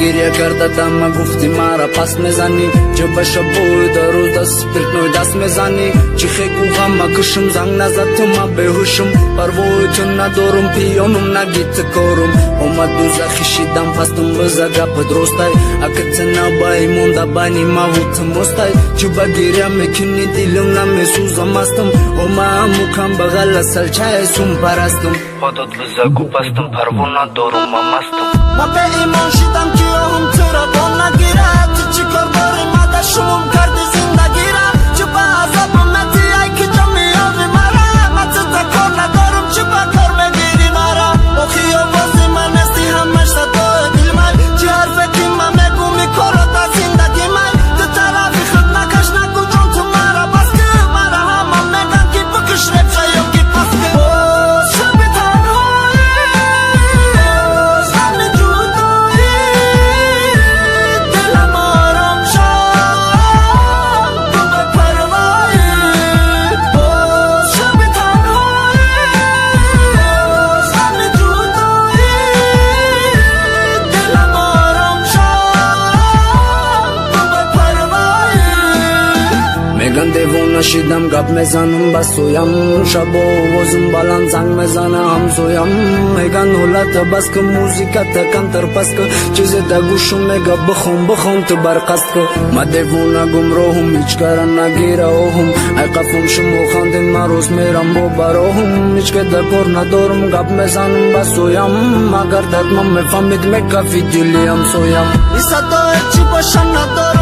Гиря карда дама гуфти, мара пас мезанӣ. Ҷаба шабои дар рӯз да спиртной даст мезанӣ. Чӣ хегу ғама кушум, занг назад ту, ма беҳушум. Парвои ту надорум, пиёнум наги ту корум. Омад дузахи шидам пастум, биза гапат ростай. Ака ту набаи монда байни маву ту мостай. Чӯба гиря мекунӣ, дилам намесӯзам, мастам. Ома мукам бағала салчаи сум парастум. Ходот биза гупастум, парво надорум, ма мастум. Ма беимон шидам, ки оҳум туро бо нагирад. Ту чӣ кор дорӣ мада, шумум карди зиндагира. Чӣ ба азобам метиҳай, ки ҷо меёви мара? Ма тута кор надорум, чӣ ба кор мегирӣ мара? Охи овози ман нести, ҳамаш садои дилмай. Чӣ ҳарфе ки ман мегум, корот аз зиндагӣ май. Ту тарафи худ накаш, нагу ҷон, ту мара бас ки. Мара ҳама меган, ки бикиш репша ё ки пас ки. Боз шаби танҳоӣ, боз ғами ҷудоӣ. Дилам ором шад, ту бепарвоӣ. Боз шаби танҳоӣ, боз ғами ҷудоӣ. Дилам ором шад, ту бепарвоӣ. Меган девона шидам, гап мезанам ба сӯям. Шабо овозим баланд, занг мезана ҳамсоям. Меган ҳолата бас ки, музиката камтар паст ки. Чизе да гӯшум мега, бихон, бихон, ту барқаст ки. Ма девона гумроҳум, ҳеҷ кара нагира оҳум. Ай қафом шумо хандин, ман рост мерам бо бароҳум. Ҳеҷ ке да кор надорум, гап мезанам ба сӯям. Агар дардман мефаҳмид, мекафи дили ҳамсоям. И садое чӣ боша надорам.